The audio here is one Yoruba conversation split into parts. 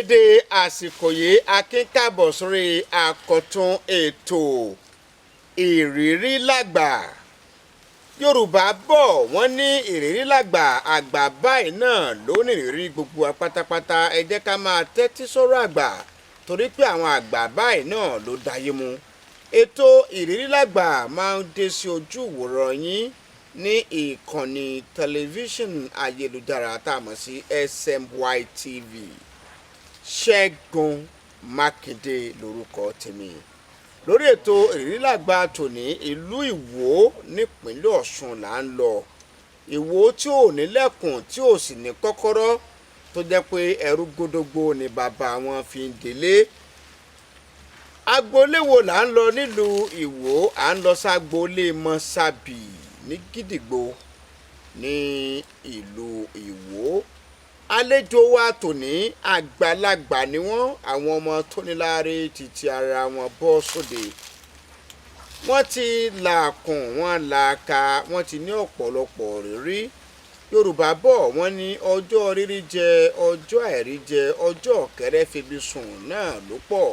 Dédé àsìkò yìí, a kí káàbọ̀ sórí àkọ́tún ètò Ìrírí Làgbà. Yorùbá bọ̀, wọ́n ní ìrírí làgbà. Àgbà báyìí náà ló ní ìrírí. Gbogbo wa pátápátá, ẹ jẹ́ ká máa tẹ́tí sọ́rọ̀ àgbà, torí pé àwọn àgbà báyìí náà ló dáyé mu. Ètò Ìrírí Làgbà máa ń dé sí ojú ìwòran yín ní ìkànnì tẹlifíṣàn ayélujára tá a mọ̀ sí SMY TV. Ṣẹ́gun Mákindé lórúkọ tèmi. Lórí ètò Ìrírí Làgbà tòní, ìlú Ìwó nípínlẹ̀ Ọ̀ṣun là ń lọ. Ìwó tí ò nílẹ̀kùn, tí ò sì ní kọ́kọ́rọ́, tó jẹ́ pé ẹrú gódógbó ni bàbá wọn fi ń délé. Agboolé wo là ń lọ nílùú Ìwó? À ń lọ ságboolé Mọ́sábì ní Gídìgbò ní ìlú Ìwó. Àlejò wa tòní, àgbàlagbà ni wọ́n. Àwọn ọmọ tóníláre títí ara wọn bọ́ sóde. Wọ́n ti làákùn, wọ́n làákà, wọ́n ti ní ọ̀pọ̀lọpọ̀ rírí. Yorùbá bọ̀, wọ́n ní ọjọ́ rírí jẹ, ọjọ́ àìrí jẹ, ọjọ́ ọ̀kẹ́rẹ́ febi sùn náà ló pọ̀.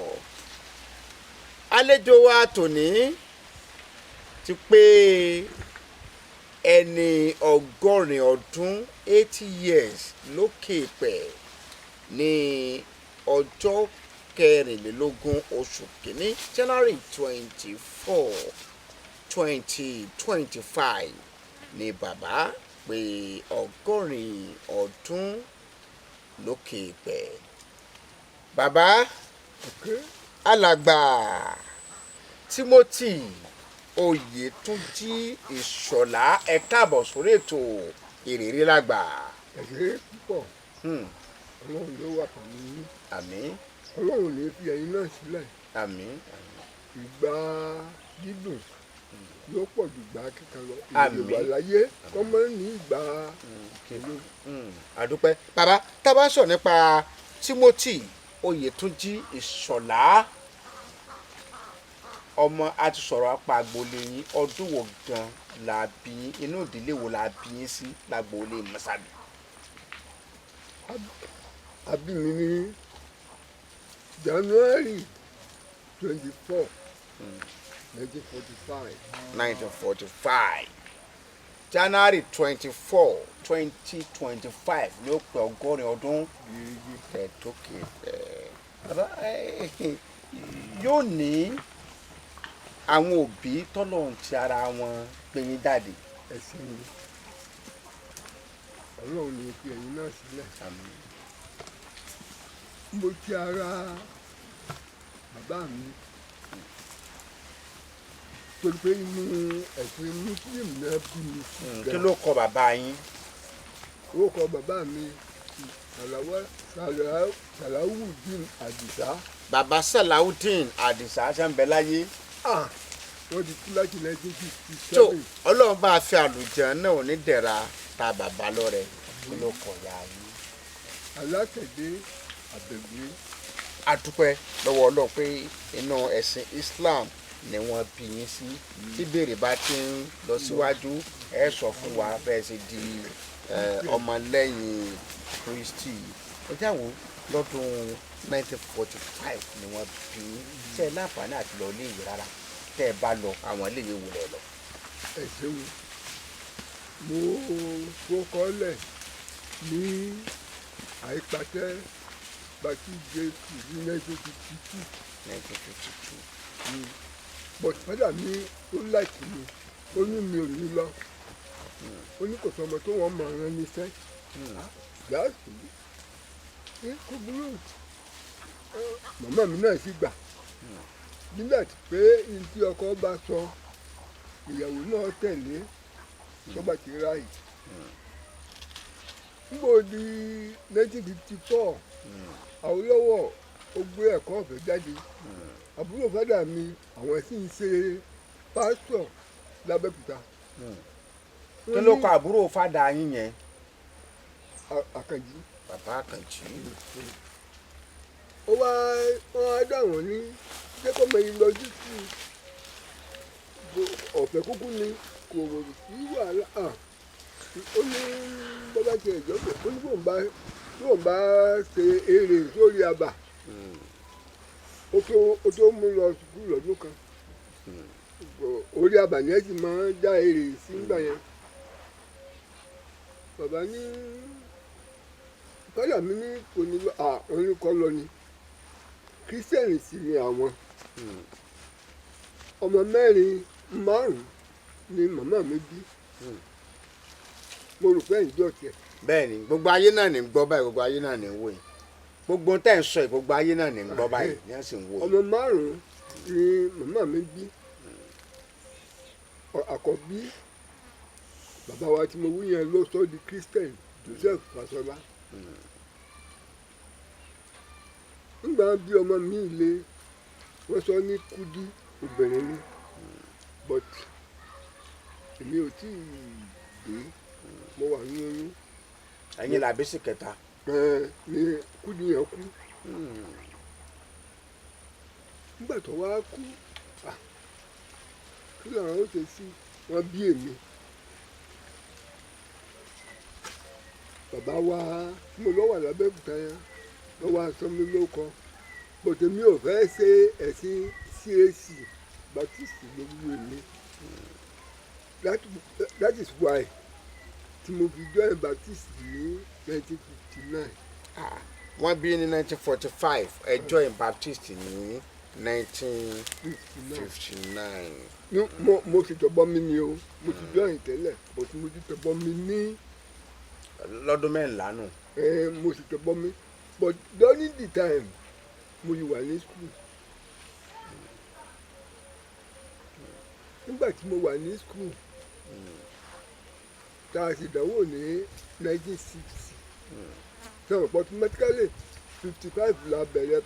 Àlejò wa tòní ti pé ẹni 80 ọdún, 80 years lókè pẹ̀, ní ọjọ́ 24 oṣù kìíní, January 24, 2025 ní bàbá pé 80 ọdún lókè pẹ̀. Bàbá, Alàgbà Timothy Oyètúnjí Ìṣọ̀lá, ẹ káàbọ̀ sórí ètò Ìrírí Làgbà. Ẹ ṣé púpọ̀. Ọlọ́run ló wà pẹ̀lú yín. Àmín. Ọlọ́run ní fi ẹ̀yin náà sílẹ̀. Àmín. Ìgbà dídùn yóò pọ̀ ju ìgbà kíkan lọ. Àmín. Ìrè wà láyé kọ́mọ́ ní ìgbà ìlú. Àdúpẹ́, bàbá. Tá a bá sọ̀rọ̀ nípa Timothy Oyètúnjí Ìṣọ̀lá ọmọ, a ti sọ̀rọ̀ apá agboolé yín. Ọdún wo gan la bí yín? Inú ìdílé wo la bí yín sí lágboolé Mọ́sábì? A bí mi ní January 24, 1945. 1945, January 24, 2025 ní ó pé 80 ọdún tẹ̀ tókè ẹ̀. Bàbá, yóò ní àwọn òbí tọ́lọ́run ti ara wọn gbé yín jáde. Ẹ̀sìn mi, Ọlọ́run ní fi ẹ̀yin náà sílẹ̀. Àmín. Mo ti ara bàbá mi, torí pé inú ẹ̀sìn Muslim náà bí mi sí gan. Kí ló kọ bàbá yín? Orúkọ bàbá mi, Salawudeen Àdìsá. Bàbá Salawudeen Àdìsá, ṣe ń bẹ láyé? Ah, wọ́n ti kú láti nineteen fifty tó seven. Ọlọ́run bá a fi àlùjọ náà ò ní dẹ̀ra ta bàbá lọ́rẹ. Kí ló kọ ya yín? Alátẹ̀dé Àbẹ̀gbé. A dúpẹ́ lọ́wọ́ Ọlọ́run pé inú ẹ̀sìn Islam ni wọ́n bí yín sí. Tí béèrè bá ti ń lọ síwájú, ẹ sọ fún wa bẹ́ẹ̀ ṣe di ọmọlẹ́yìn Kristi. Ẹ jáwọ́, lọ́dún 1945 ni wọ́n bí yín. Ṣe é láǹfààní àti lọ iléèwé rárá? Tẹ́ ẹ bá lọ, àwọn iléèwé wo lẹ lọ? Ẹ ṣeun. Mo fọkọlẹ̀ ní Àìpàtẹ́ Baptist Jésù ní 1952. 1952. But father mi ó like mi, ó ní mi ò ní lọ, ó ní kò sọmọ tó wọ́n mọ̀ ọ́n níṣẹ́ gáàsì ẹ kò burú. Màmá mi náà sì gbà nígbà tí pé ní tí ọkọ bá sọ, ìyàwó náà tẹ̀lé tó bá ti ráàyè. Nígbà di 1954, Awólọ́wọ̀ ó gbé ẹ̀kọ́ ọ̀fẹ́ jáde. Àbúrò father mi, àwọn sì ń ṣe pásítọ̀ lábẹ́òkúta. Kí ló kọ àbúrò father yín yẹn? Àkànjí. Bàbá Àkànjí. Ó wá, wọ́n á dá wọn ní jẹ́ kó mọ lọ sí school ọ̀fẹ́ kúkú ni, kò sí wàhálà. Ó ní bọ́bá tiẹ̀ jọ́ pé ó ní bóun bá Tó ń bá ṣe èrè sórí àbà, ó tó mú lọ sùkúlù lọ́dún kan. Orí àbà yẹn sì máa ń dá èrè sí ńgbà yẹn. Bàbá ní kọ́lá mi ní kò ní lọ, àwọn ní kọ́ lọ ni. Kírísítẹ́nì sì ni àwọn. Ọmọ mẹ́rin, márùn-ún ni màmá mi bí. Mo rò pé ẹ̀yìn jọ tiẹ̀. Bẹ́ẹ̀ ni, gbogbo ayé náà ní ń gbọ́ báyìí, gbogbo ayé náà ní ń wò yìí. Gbogbo tẹ́ ń sọ yìí, gbogbo ayé náà ní ń gbọ́ báyìí, ní à sì ń wò yìí. Ọmọ márùn-ún ni màmá mi bí. Àkọ́bí bàbá wa tí mo wí yẹn ló sọ di Christian, Joseph Fasola. Nígbà bí ọmọ mi le, wọ́n sọ ní Kúdí, obìnrin ni, but èmi ò tí ì dé, mo wà ní oyún. Ẹ̀yin làbí sì kẹta. Ẹ ní Kúdí yẹn kú. Nígbà tó wá kú, kí làwọn ó ṣe sí wọn bí èmi? Bàbá wa tí mo lọ wà lábẹ́òkúta yẹn lọ́wọ́ aṣọ mi ló kọ bọ̀dé. Mi ò fẹ́ ṣe ẹ̀sìn CAC, Baptist ló wù mí. That is why tí mo fi join Baptist ní 1959. Ah, wọ́n bí ní 1945, ẹ join Baptist ní 1959. Ní mo ti tọ̀bọ̀ mi ni o. Mo ti join tẹ́lẹ̀, but mo ti tọ̀bọ̀ mi ní Lọ́dún mẹ́rìnlá nù. Mo ti tọ̀bọ̀ mi, but during the time mo yìí wà ní school. Nígbà tí mo wà ní school tá a sì dánwò ní 1960, sọ̀rọ̀ pọ̀, automatically 55 la bẹ̀rẹ̀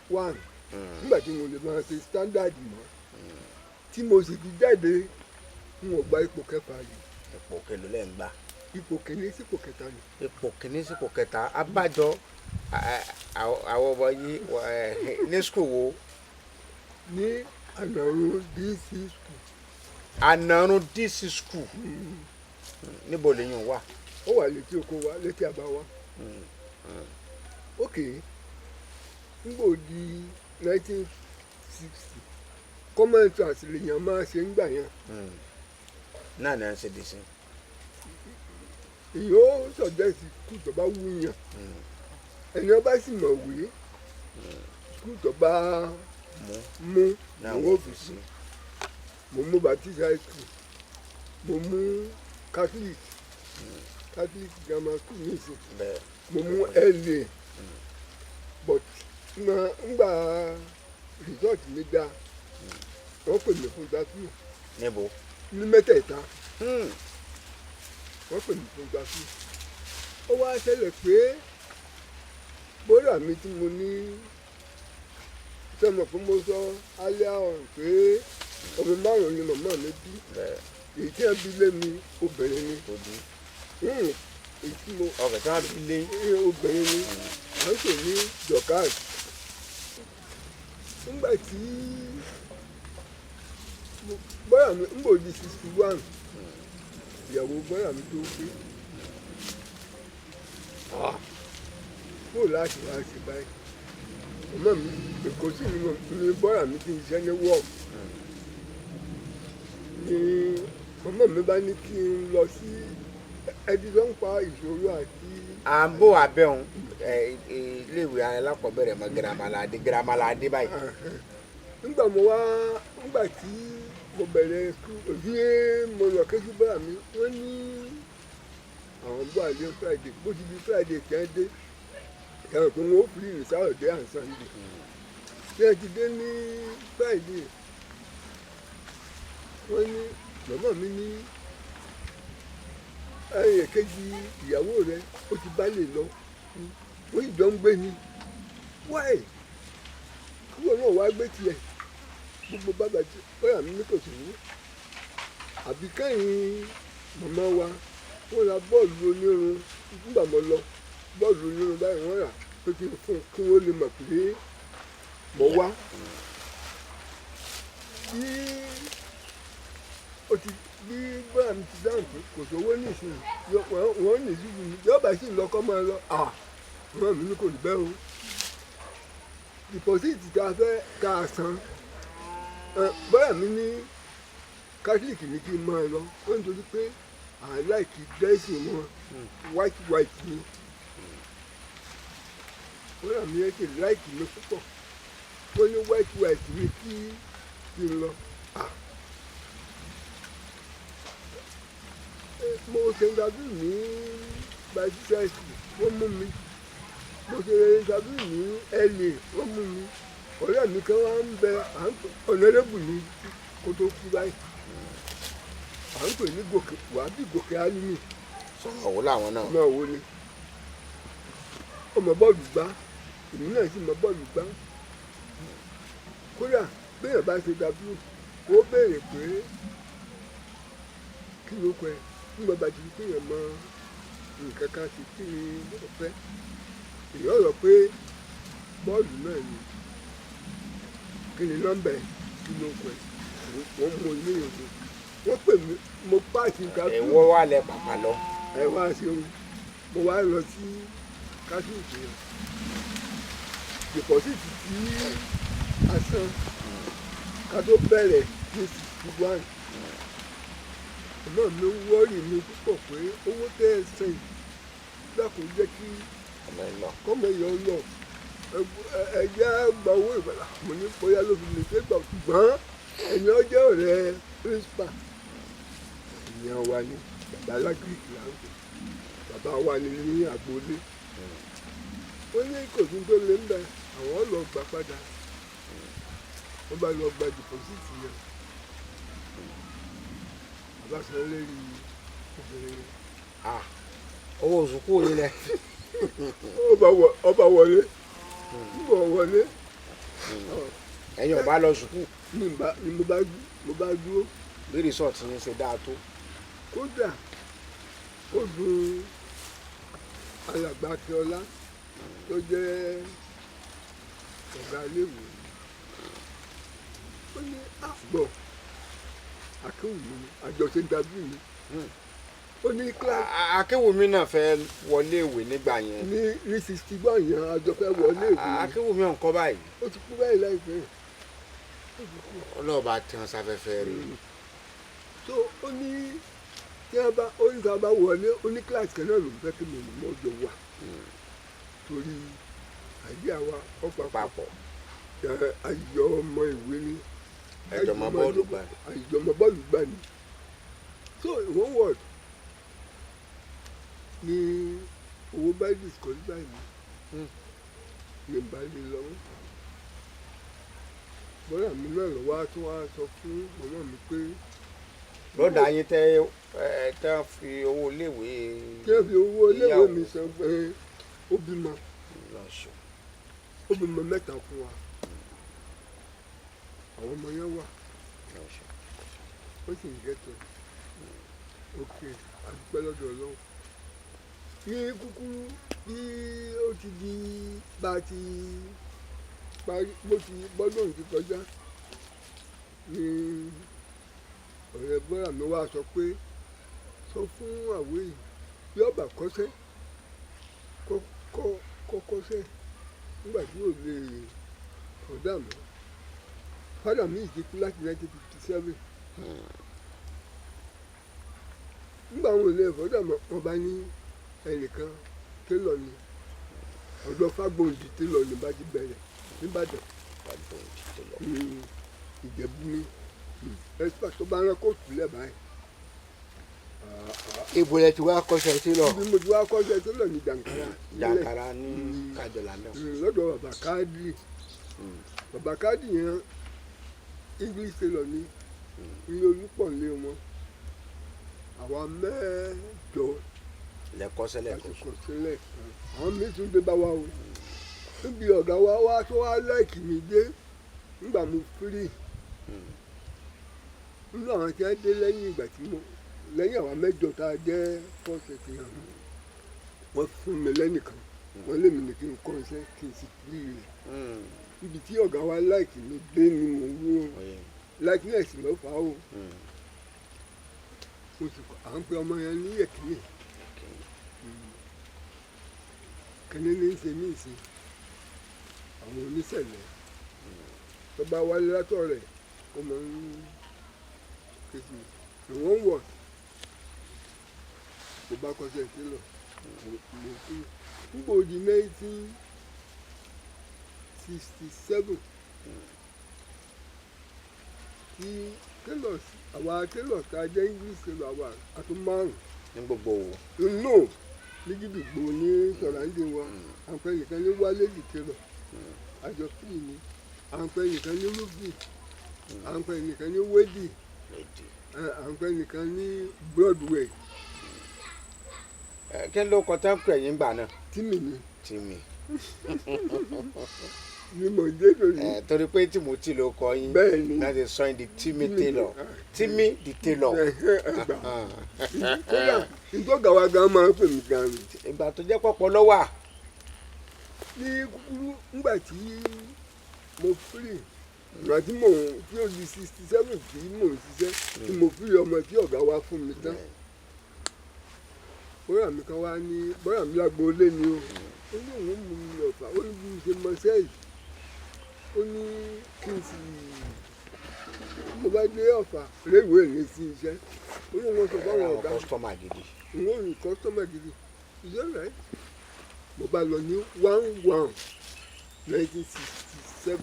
one. Nígbà tí mo lè máa ṣe standard mọ́, tí mo sì ti jáde, n ò gba ipò kẹfà yìí. Ipò kelo lẹ́ ń gbà? Ipò kìíní sípò kẹta ni. Ipò kìíní sípò kẹta. Abájọ àwọn ọmọ yìí ní school wo? Ní Ànàrún DC School. Ànàrún DC School, níbo lèyìn wà? Ó wà létí oko wa, létí àbá wa. Ok, ngbò di 1960, common entrance lèèyàn máa ṣe ń gbà yẹn. Náà ní à ń ṣe dì sí. Èyí ó suggest school tó bá wù yàn. Ẹni ọba sì mọ̀wé, school tó bá mú mú náà òun wọ́n ó fi fi sí. sí. Mo mú Baptist High School, mo mú Catholic Grammar School nísìn. Mo mú LA, but ngbà result mi dá, wọ́n pè mí fún interview. Níbo? Ní mẹ́tẹ̀ẹ̀ta. Wọ́n pè mí fún interview. Ó wá ṣẹlẹ̀ pé bóra mi tí mo ní sọmọ pé mo sọ alẹ́ ọ̀hún pé ọmọ márùn-ún ni màmá mi bí. Èyí tí wọ́n bí lé mi, obìnrin ni. Kò dí. Èyí tí mo Ọkọ̀ tí wọ́n fi lé. Obìnrin ni, à ń pè ní Dorcas. Nígbà tí bọ́yà mi ń bò di 61, ìyàwó bọ́yà mi tó pé kó láti wá ṣe báyìí, ọmọ mi Èkó sì ni ní bọ́yà mi ti ń ṣiṣẹ́ ní wọ́ọ̀kì ni ọmọ mi bá ní kí n lọ sí ẹbí tó ń pa ìṣòro àti. À ń bò abẹ́hùn iléèwé alákọ̀ọ́bẹ̀rẹ̀ mọ́ girama la dé, girama la dé báyìí. Nígbà mo wá, nígbà tí mo bẹ̀rẹ̀ school òbí, mo lọ ké sí bọ́lá mi. Wọ́n ní àwọn bọ́ àlẹ́ Friday. Bó ti di Friday kí wọ́n dé, ẹ̀rọ pé wọ́n ó free ní Saturday and Sunday. Tí wọ́n ti dé ní Friday, wọ́n ní màmá mi ní ẹ̀yìn èkejì ìyàwó rẹ̀ ó ti bá lè lọ, wọ́n sì jọ ń gbé ni. Wáì, kí wọn náà wá gbé tiẹ̀ gbogbo bàbá tí bóyá mi ní kò sí ní àbí kẹ́yìn màmá wa. Wọ́n ra bọ́ọ̀lù onírun. Nígbà mo lọ, bọ́ọ̀lù onírun báyìí wọ́n rà pé kí n fún kí wọ́n lè mọ̀ pé mo wá. Bí ó ti bí bóyá mi ti dáhùn pé kò sówó nísìnyí, wọ́n ní sùúrù ní yọ̀ọ́ bá sì lọ kọ́ máa lọ. Màmá mi ní kò rí bẹ́ẹ̀ o. Deposit tá a fẹ́ tá a san, bọ́yà mi ní Catholic ní kí n máa lọ, ó ń torí pé à ń like dressing wọn, white white ni. Bọ́yà mi yẹn ti like mi púpọ̀, ó ní white white ní kí n lọ. Ah. Mo ṣe interview ní Baptist, wọ́n mú mi. Mo ṣe interview ní LA, wọ́n mú mi. Ọ̀rẹ́ mi kan wá ń bẹ, à ń pè honourable ní kó tó kú báyìí, à ń pè ní Gòkè, Wàhábì Gòkè Álímì. Sọ̀rọ̀ wò láwọn náà. Náà wo ni ọmọ bọ́ọ̀lù gbá, èmi náà sì mọ bọ́ọ̀lù gbá. Kódà béèyàn bá ṣe interview, ó béèrè pé kí ló kọ ẹ, nígbà bá ti di kéèyàn mọ nǹkan kan sí, kí ni ó fẹ́, èèyàn rọ pé bọ́ọ̀lù náà ni, kí ni nọ́mbà ẹ, kí ló kọ ẹ, wọ́n mú ilé yòókù. Wọ́n pè mí, mo pass interview. Ẹ̀wọ́ wà lẹ pàpà lọ. Ẹ wá ṣeun. Mo wá lọ sí Catholic yẹn. Deposit tí a san ká tó bẹ̀rẹ̀ ní 61, ọmọ mi worry mi púpọ̀ pé owó tẹ́ ẹ san yìí, dákun jẹ́ kí ọmọ ẹ lọ. Kọ́mọ yẹn lọ, ẹ̀yà gba owó ìgbàlá. Mo ní bóyá ló fi lè ṣe gbà, ṣùgbọ́n ẹ̀yìn ọjọ́ rẹ̀ principal ìyẹn wa ni bàbá alágíríkì là ń pè, bàbá wa ni ní agboolé. Ó ní kò sí tó lé ń bẹ, àwọn lọ gbà padà. Wọ́n bá lọ gba deposit yẹn, bàbá san lérí obìnrin yẹn. Ah, owó oṣù kúrò nílẹ̀. Ọba wọlé, nígbà wọlé. Ẹ̀yin ọba lọ sùkúù. Ní bá ní mo bá dúró. Bí result yẹn ṣe dáa tó. Kódà ó dùn alàgbà Akínọlá tó jẹ́ ọ̀gá iléèwé, ó ní àgbọ̀ Akéwùmí ni àjọṣe dábì mi, ó ní kíláàsì. Akéwùmí náà fẹ́ wọlé ìwé nígbà yẹn. Ní 61 yẹn, àjọ fẹ́ wọlé ìwé ni. Akéwùmí ọ̀nkọ́ báyìí. Ó ti kú báyìí láìpẹ́, ó ti kú. Ọlọ́ọ̀bá tí wọ́n sáfẹ́fẹ́ rí. So ó ní tí wọ́n bá, ó ní tí wọ́n bá wọlé, ó ní kíláàsì kan náà ló ń fẹ́ kí mi mọ́ jọ wà, torí àyè àwa ọ̀pá papọ̀. Ayọ̀ ọmọ ìwé ni. Ẹjọ́ mọ bọ́ọ̀lù gbà. Àyè ọmọ bọ́ọ̀lù gbà ni. So in one word ní owó bá disqualify mi ní n bá lè lọ́wọ́. Bọ́lá mi náà lọ́wọ́ á tún wá sọ fún màmá mi pé Lọ́dà yín tẹ́ ẹ tẹ́ fi owó iléèwé. Kí ẹ fi owó iléèwé mi san pé ó bímọ. Lọ́sùn. Ó bímọ mẹ́ta fún wa, àwọn ọmọ yẹn wà, ó sì ń gẹ́tọ̀ òkè. Àdúpẹ́ lọ́dọ̀ Ọlọ́run. Ní kúkúrú, bí ó ti di bá a ti parí, bó ti bọ́dún ti kọjá ní ọ̀rẹ́ bọ́lá mi wá sọ pé sọ fún àwé yìí, bí ọba kọ́sẹ́ kọ́ kọ́sẹ́ nígbà tí yóò lè kọ̀dá mọ́. Fádà mi ti kú láti 1957. Nígbà wọn ò lè fọ́dà mọ́, wọn bá ní ẹnìkan télọ̀ ni, ọ̀dọ̀ Fágbóǹdì télọ̀ ni bá ti bẹ̀rẹ̀ nìbàdàn. Ìjẹ̀bú ni expert tó bá rán kóòtù lẹ̀ báyìí. Ibo lẹ ti wá kọ́ṣẹ́ télọ̀? Ibi mo ti wá kọ́ṣẹ́ télọ̀ ní Jàǹkàrà nílẹ̀. Jàǹkàrà ní Kájọlá náà. Lọ́dọ̀ bàbá Káàdì. Bàbá Káàdì yẹn, English tailor ni, ilé Olúpọ̀ lé wọn. Àwa mẹ́jọ lẹ́kọ́ṣẹ́ láti lẹ́kọ́ṣẹ́. Kọ̀ sílẹ̀, àwọn míì tún dé bá wa o. Níbi ọ̀gá wa wá tó wá like mi dé nígbà mo free nínú àwọn tí wọ́n dé lẹ́yìn ìgbà tí mo lẹ́yìn àwọn mẹ́jọ tá a jẹ́ first set yẹn, wọ́n fún mi lẹ́nìkan, wọ́n lé mi ní kí n kọ́ iṣẹ́ kí n sì free rẹ̀. Ibi tí ọ̀gá wa like mi dé ni mò ń wó. Likeness ló fà á o. Mo sì kọ́ à ń pe ọmọ yẹn ní Yẹ̀kínì. Kíní ní í ṣe ní ìsìn àwọn oníṣẹ̀lẹ̀ tó bá wálé látọ̀ rẹ̀, ó máa ń ké sí mi. Ìwọ̀n wọ̀ mo bá kọ́ṣẹ́ tailor, mo kúrò nígbà ó di 1967 tí tailors, àwa tailors tá a jẹ́ English tailor, àwa àtún márùn. Ní gbogbo wo? No, ní Gidigbo, ní surrounding wa. À ń pè nìkan ní Wálé the tailor, àjọ free ni. À ń pè nìkan ní Ruby, à ń pè nìkan ní Wédì, Èdè. à ń pè nìkan ní Broadway. Ẹ kí ló kọ tán pè yín gbà náà? Tímì ni. Tìmì. Ni mò ń dé lónìí. Ẹ torí pé Timothy ló kọ yín. Bẹ́ẹ̀ ni. Láti sọ yín di Timi Tailor, Timi the tailor. Ẹgbà kódà ìtọ́gà wa gan máa ń pè mí gan ni. Ìgbà tó jẹ́ pọ̀pọ̀ ló wà. Ní kúkúrú, ńgbà tí mo free, ìgbà tí mò ń tí ó di 67 tí mò ń ṣiṣẹ́, tí mo free ọmọ tí ọ̀gá wa fún mi tán, bóyá mi kan wá ní bóyá mi lágbo lé ni o, ó ní òun mú mi lọ fà, ó ní bí mo ṣe mọ sẹ́yìn, ó ní kí n sì bí mo bá dé Ọ̀fà réwèé ní sí iṣẹ́, ó ní wọ́n sọ fáwọn àwọn ọ̀gá customer gidi. N ó rí customer gidi. Is that right? Mo bá lọ ní 1/1/1967,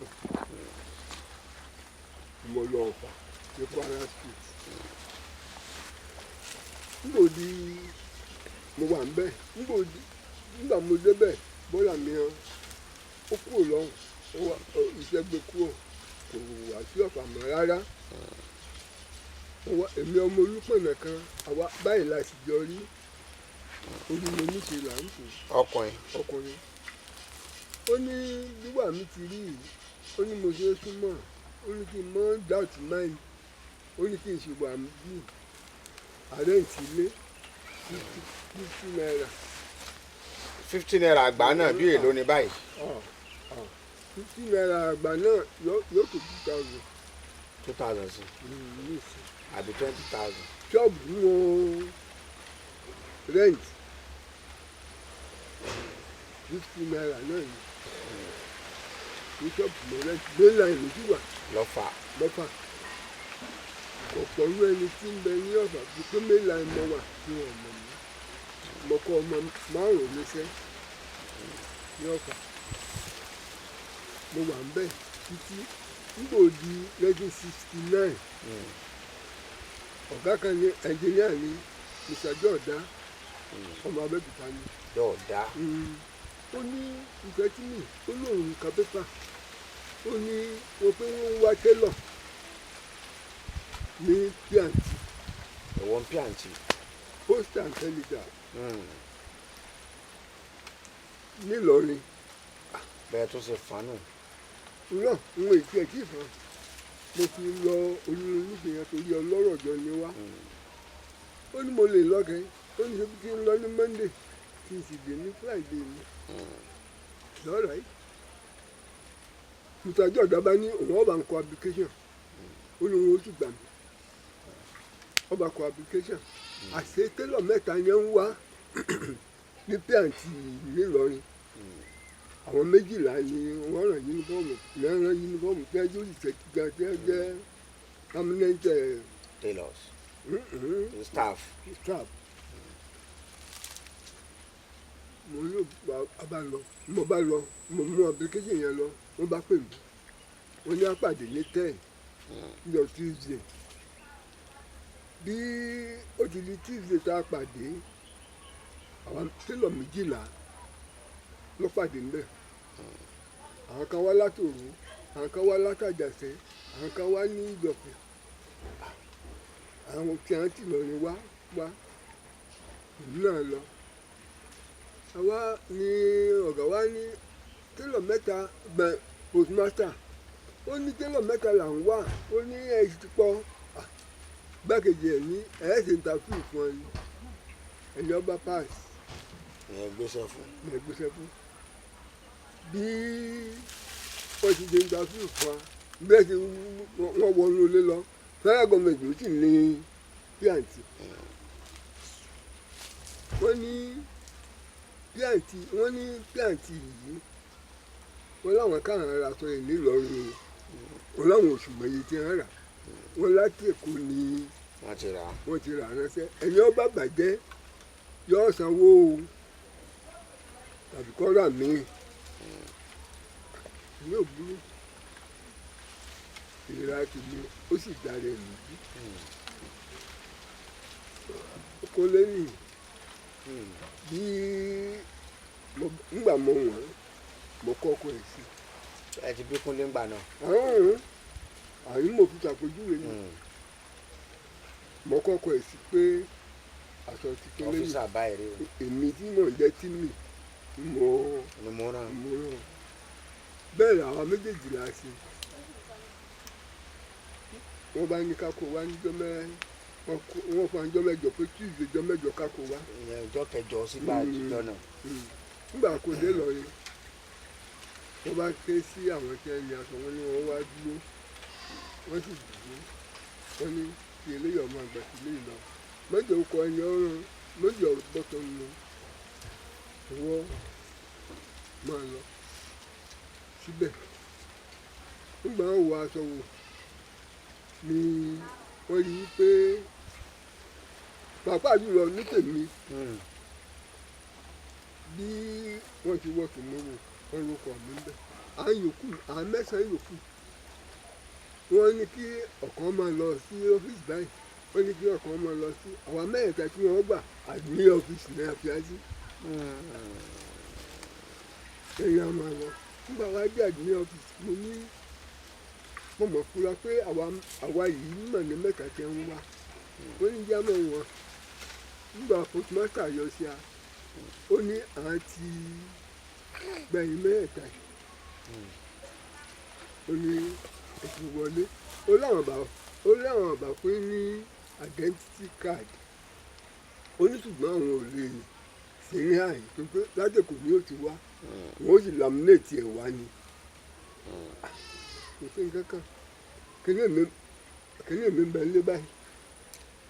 mo lọ Ọ̀fà ní Kwara Street. Nígbò di mo wà ńbẹ̀, nígbò di nígbà mo débẹ̀, bọ́lá mi hàn ó kúrò lọ́hùn, ó wá iṣẹ́ gbé kúrò, kò wá sí Ọ̀fà mọ́ rárá. Ó wá èmi ọmọ Olúpọ̀nà kan, àwa báyìí la sì jọ rí orí mo níṣe là ń pè. Ọkùnrin. Ọkùnrin. Ó ní wíwà mi ti rí yìí, ó ní mo ṣe é súnmọ́, ó ní kí n mọ́ doubt mind, ó ní kí n ṣe wà bí rent ilé 50 50 naira. ₦50 àgbà náà bí èlò ní báyìí? ₦50 àgbà náà yóò tó 2,000. 2,000 sí. Nísìn. Àbí 20,000. Ṣọ́ọ̀bù tí mo rent, ₦50 náà ni ní ṣọ́ọ̀bù mo rent, mainline ló sì wà. Lọ́fà. Lọ́fà. Kò pọ̀lú ẹni tí ń bẹ ní Ọ̀fà bíi pé mainline mo wà tí wọ́n mọ̀ mí. Mo kọ́ ọmọ márùn-ún níṣẹ́ ní Ọ̀fà. Mo wà ń bẹ̀ títí nígbò di 1969. Ọ̀gá kan ní ẹnjìníà ní Mr. Jọ̀ọ́dá, ọmọ Abẹ́òkúta ni. Dọ̀ọ̀dá. Ó ní ìfẹ́ tí mi, ó lóun ka pépà, ó ní wọ́n pé wọ́n ń wá tailor ní P&T. Ẹ̀wọ̀n P&T? Post and Telegraph nílọrin. Bẹ́ẹ̀ tó ṣe fánù. Náà n ò tiẹ̀ tí ì fọ́n, mo fi lọ olùlọ́nìṣẹ́ yẹn torí ọlọ́rọ̀ jọ ni wá. Ó ní mo lè lọ́kẹ́, ó ní ṣe kí n lọ ní Monday kí n sì dé ní Friday ni. Lọ́rọ̀ yìí, Mr. Jọ̀dá bá ní òun ọba ń kọ application, ó ní òun ó sì gbà mí. Ọba kọ application, àṣé tailor mẹ́ta yẹn ń wá ní P&T nílọrin. Àwọn 12 ni wọ́n rán uniform, ní wọ́n rán uniform tí wọ́n yóò ṣe gíga tí wọ́n jẹ́ permanent Tailors. Staff. Staff. Mo ní a bá lọ, mo bá lọ, mo mú application yẹn lọ, wọ́n bá pè mí, wọ́n ní àpàdé ní 10 ní Tuesday. Bí ó ti di Tuesday tá a pàdé, àwọn tailor 12 ló pàdé ńbẹ̀. Àwọn kan wá látòrò, àwọn kan wá látàjàṣẹ́, àwọn kan wá ní Ìjọ̀fẹ́, àwọn tí wọ́n ti lọ ní wá wá, èmi náà lọ. Àwa ní ọ̀gá wa ní tailor mẹ́ta gbẹ, postmaster, ó ní tailor mẹ́ta là ń wá, ó ní ẹ ti pọ̀. Gbákejì ẹ̀ ní ẹ̀ ṣe interview fún ẹ ní ẹni ọba pass. Ìyẹn gbéṣẹ́ fún. Ní ẹgbẹ́sẹ̀ fún. Bí wọ́n ti ṣe interview fún wa bẹ́ẹ̀ ti wọ́n wọnú ilé lọ, federal government ló sì ní P&T. Wọ́n ní P&T, wọ́n ní P&T yìí, wọ́n láwọn káwọn ra aṣọ yìí nílọrin o, wọ́n láwọn oṣù mọ̀ye tí wọ́n rà, wọ́n láti Èkó ni Wọ́n ti rà á. Wọ́n ti rà ránṣẹ́. Ẹni ọba bàjẹ́ yóò sanwó o tàbí kọ́ rà míì. Yóò burú ìlera tèmi, ó sì dára ẹ̀ lójú kó lẹ́yìn bí ngbà mo wọ̀n, mo kọ́kọ́ ẹ̀ sí. Ẹ ti bí Kúnlé ńgbà náà? Àrùn àyìn mo fi ṣàpèjúwe ni. Mo kọ́kọ́ ẹ̀ sí pé aṣọ ti tó lẹ́yìn. Officer báyìí rí o. Èmi tí mò ń jẹ́ Tímì mo Ni mo rán. Mo rán bẹ́ẹ̀ làwọn méjèèjì là ṣe. Wọ́n bá ní ká kó wá níjọ́ mẹ́ wọ́n fún wa níjọ́ 8 pé Tuesday jọ́ 8 ká kó wá. Ìyẹn ọjọ́ kẹjọ sígbà àtijọ́ náà. Nígbà kó dé lọ́rin, wọ́n bá ké sí àwọn tí ẹni aṣọ, wọn ní wọ́n wá dúró, wọ́n sì dúró. Wọ́n ní kí eléyìí ọmọ àgbà sí eléyìí lọ mọ́jọ kọ ẹni ọ̀run mọ́jọ bọ́tọ̀ nù wọ́n máa lọ síbẹ̀. Nígbà wọn wọ aṣọ wò ni wọ́n rí i pé pàápàá jùlọ ní tèmi, bí wọ́n ti wọ́ tòmórò, wọ́n ló kọ̀ mí bẹ́ẹ̀. À ń yòókù, à ń mẹ́sàn-án yòókù, wọ́n ní kí ọ̀kan máa lọ sí ọ́fíìsì báyìí, wọ́n ní kí ọ̀kan máa lọ sí àwa mẹ́ẹ̀ẹ́ta tí wọ́n gbà àdúrí ọ́fíìsì náà fi á sí ẹ̀yìn á máa lọ. Nígbà wá dé àdúrí ọ́fíìsì, mo ní mo mọ̀ fura pé àwa yìí mọ̀ ní mẹ́ta tẹ́ ń wá. Wọ́n ní jámọ̀ wọn. Nígbà postmaster yọ sí a, ó ní à ń ti gbẹ̀yìn mẹ́ẹ̀ẹ́ta yìí, ó ní ètò wọlé. Ó láwọn bá fún ní identity card, ó ní ṣùgbọ́n àwọn ò lè ṣe ní àyè tó pé látẹ̀kọ̀ ni ó ti wá, wọ́n ó sì laminate ẹ̀ wá ni. Kò sí nǹkan kan. Kíní mi ń bẹ nílé báyìí.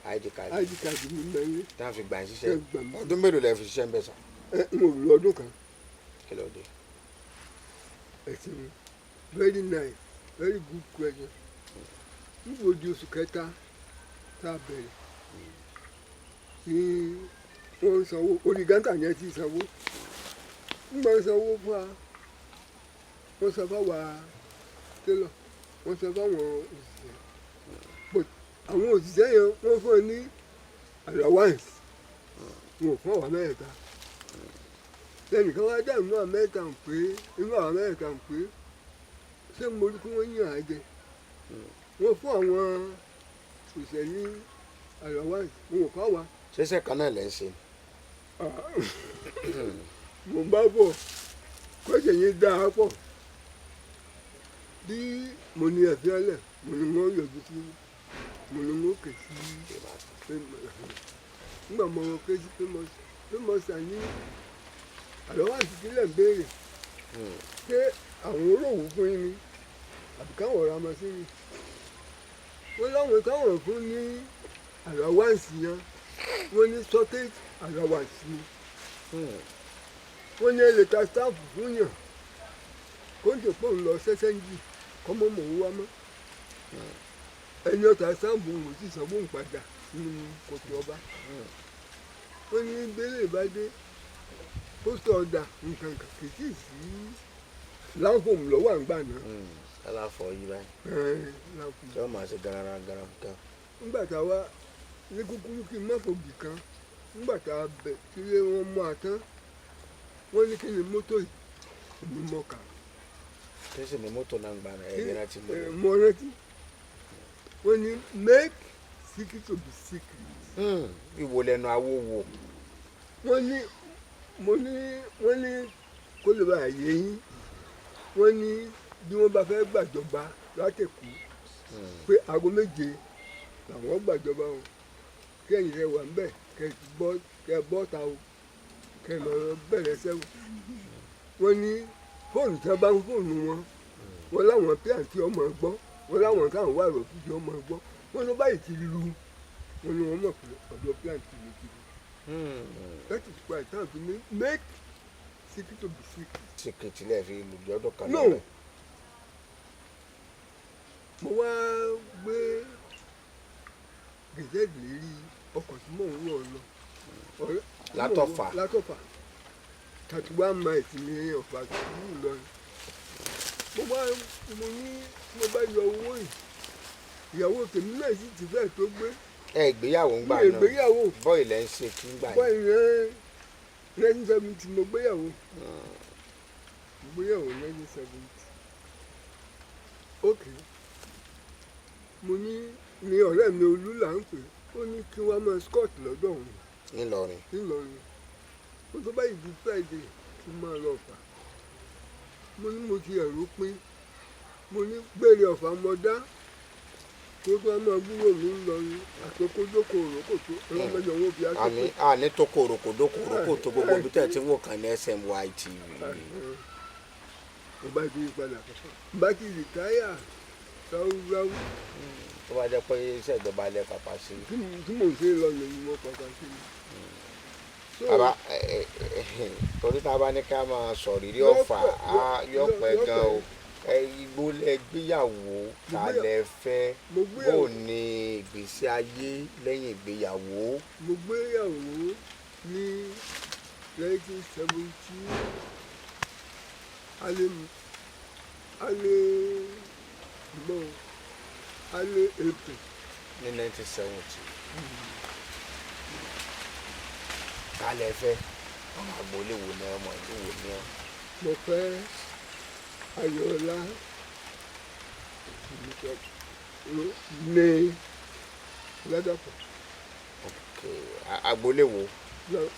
ID card. ID card mi ń bẹ nílé. Tí wọ́n fi gbà ń Ṣé ṣiṣẹ́. Gbà mí. Ọdún mélòó lẹ fi ṣiṣẹ́ ń bẹ̀ sà? Ẹ n ò lu ọdún kan. Kí ló dé? Ẹ ṣeun, very nice, very good question. Níbo di oṣù kẹta tá a bẹ̀rẹ̀ ní wọ́n ń sanwó orí gántà yẹn ti sanwó. Nígbà ń sanwó fún wa, wọ́n san fáwa télọ̀, wọ́n san fáwọn òṣìṣẹ́, but àwọn òṣìṣẹ́ yẹn, wọ́n fún ọ ní allowance, wọn ò fún àwa mẹ́ẹ̀ta. Lẹ́nìkan wá dá inú àwọn mẹ́ta ń pé, inú àwọn mẹ́ta ń pé, ṣé mo rí kí wọ́n yàn á jẹ? Wọ́n fún àwọn òṣìṣẹ́ ní allowance, wọn ò fáwa. Ṣẹṣẹ kan náà lẹ ń ṣe? Mo ń bá bọ̀, kọ́sẹ̀ yẹn dáa pọ̀. Bí mo ní ẹ̀fẹ́ ọ̀lẹ̀, mo ní wọ́n yọjú sí, mo ní wọ́n kè sí. Nígbà mo ké sí paymaster ní allowance sílẹ̀ ń béèrè, ṣé àwọn olówó fún yín ni àbí káwọn ra machine? Wọ́n láwọn táwọn fún ní allowance yẹn, wọ́n ní shortage allowance ni. Wọ́n ní ẹ lè ta stamp fún yàn kó ń tè pé òun lọ ṣẹ́ṣẹ́ ń jì kọ́mọ́ mọ̀ ń wá mọ́. Ẹni ọ̀tá stamp òun ò sì sanwó òun padà nínú kòtò ọba. Wọ́n ní bẹ́lẹ̀ bá dé pósítọ̀ ọ̀dà nǹkan kan kì í sì sí láǹfọ̀mù lọ́wọ́ àǹgbà náà. Aláfọ yìí báyìí. Ẹ̀ẹ́n, láǹfọ̀mù. Tí wọ́n máa ṣe garara gara kan. Nígbà tá a wá ní kúkúrú, kí n má fòbì kan, nígbà tá a bẹ̀ tí wọ́n mú a tán, wọ́n ní kí ni mọ́tò yìí, èmi mọ̀ ká. Tí sì ní mọ́tò náà ń gbà náà, ẹ̀yìn láti mọ̀. Ẹ, mo rántí wọ́n ní make secret to be secret. Ìwò lẹ́nu awo wo. Wọ́n ní mo ní wọ́n ní kó lè bá yé yín. Wọ́n ní bí wọ́n bá fẹ́ gbàjọba látẹ̀kù pé aago 7 làwọn gbàjọba o, kí ẹ̀yin rẹ̀ wà ńbẹ̀ kẹ́ bọ́, kẹ́ bọ́ ta o, kẹ́ lọ bẹ̀rẹ̀ sẹ́wọ̀n. Wọ́n ní fóònù tí wọ́n bá ń fóònù wọn, wọ́n láwọn P&T ọmọ gbọ́, wọ́n láwọn táwọn wà lọ́fíìsì ọmọ gbọ́. Wọ́n ló báyìí ti lu wọ́n ní wọ́n mọ̀ pé ọ̀dọ̀ P&T ló ti lu. That is why táwọn fi ní make Secret to be secret. Secret lẹ́ẹ̀ fi lù lọ́dún kan No. lọ́rẹ̀. Mo wá gbé gazette lérí ọkọ̀ tí mò ń wọ̀ lọ. Látọ̀fà. Látọ̀fà, 31 miles ní Ọ̀fà sí Ìlọrin. Mo wá, mo ní mo bá yọ owó yìí, ìyàwó tèmi náà sì ti fẹ́ tó gbé. Ẹ ìgbéyàwó ń gbà Mi náà? Ìgbéyàwó. Bọ́ọ̀lù lẹ́ ń ṣe kí ń gbà Bọ́ yẹn? Ìyẹn 1970 mo gbéyàwó. Mo gbéyàwó 1970. Ok, mo ní ní ọ̀rẹ́ mi Olú là ń pè, ó ní kí wọ́n máa squat lọ́dọ̀ òun. Ńìlọrin? Ńìlọrin. Mo tó báyìí di Friday kí n máa lọ Ọ̀fà. Mo ní mo ti ẹ̀rù pín, mo ní gbére Ọ̀fà mo dá kó tó wá máa gbúrò mi ńlọrin àtòkójókòó òrókòtó ọlọ́mọdé wọn fi á Àmì àní tó kòròkòdó kòrókòtó gbogbo ibi tẹ̀ tí ń wò kàn ní SMY TV. Mo bá ti padà, mo bá ti retire ráúráú. Tó bá jẹ́ pé iṣẹ́ ìjọba ilẹ̀ pàpà sí. Tí mò ń ṣe lọ ní mo pàpà sí i. Bàbá ẹ, ẹ, ẹ, torí tá a bá ní ká máa sọ rírí Ọ̀fà á yọ pẹ́ gan o. Ẹ igbó lẹ gbéyàwó, ta lẹ fẹ́? Mo Bó gbéyàwó. ní ìgbésí ayé lẹ́yìn ìgbéyàwó? Mo gbéyàwó ní 1970, alẹ́ alẹ́ mọ́ alẹ́ April. Ní 1970, ta lẹ fẹ́? Ọmọ agboolé wo ni, ọmọ ìlú wo ni ọ? Mo fẹ́ Ayọ̀ọ́lá ní Ládàpọ̀. Ok, agboolé wo?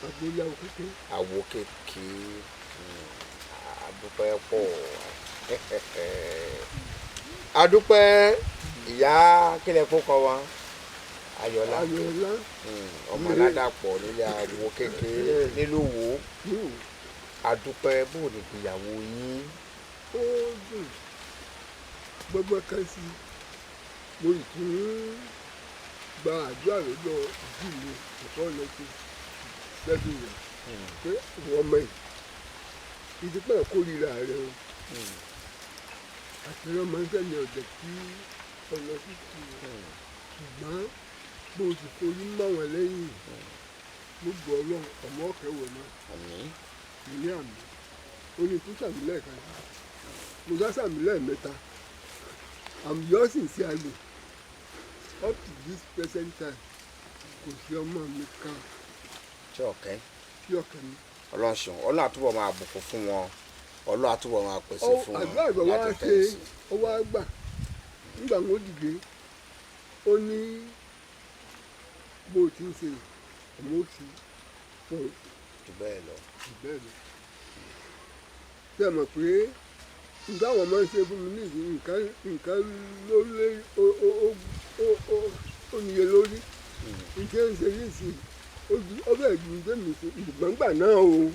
Agboolé àwọn kékeré. Àwo kékeré. Àdúpẹ́ pọ̀, adúpẹ́. Ìyá kílẹ̀ kó kọ wọn, Ayọ̀lá? Ayọ̀ọ́lá. Ọmọ Aládàpọ̀ nílé àwo kékeré nílùú wo? Níwò. Adúpẹ́. Bó ní ìgbéyàwó yín? Ó dùn gbogbo kan sí. Mo ì tún gba àdúrà lọ́dọ̀ òbí mi ẹ̀kọ́ lọ́tún lẹ́bí rẹ̀ pé wọ́n mọ̀ yìí ìdípẹ́ kórìíra rẹ o, àti ọmọ ń sẹ́ni ọ̀dẹ̀ tí ọ̀nà títì, ṣùgbọ́n bó o sì forí mọ́ wọn lẹ́yìn gbogbo ọlọ́run ọmọ ọ̀kẹ́wọ̀ náà. Àmín. Ní àmì ó ní tún sàmì lẹ́ẹ̀kan, mo sá sàmì lẹ́ẹ̀mẹ́ta. I'm yours sincerely. Up to this present time, kò sí ọmọ mi kan Tí ọ̀kẹ́ tí ọ̀kẹ́ mi. Ọlọ́run ṣeun. Ọlọ́run àtúbọ̀ máa bùkún fún wọn, Ọlọ́run àtúbọ̀ máa pèsè fún wọn. Àdúrà ìgbà wa láti ṣe tẹ̀sí. Ó wá gbà nígbà wọn dìde, ó ní bó o ti ń ṣe ọmọ ó ti fún Jù bẹ́ẹ̀ lọ. Jù bẹ́ẹ̀ lọ. Ṣé ẹ mọ̀ pé nǹkan àwọn ọmọ ń ṣe fún mi ní ìsìn, nǹkan ló lé ó ó ó ó ó ó níye lórí nǹkan ń ṣe ní ìsìn, ó ju ó bẹ́ẹ̀ ju nǹkan mi ṣe ìgbọ̀ngbà náà o.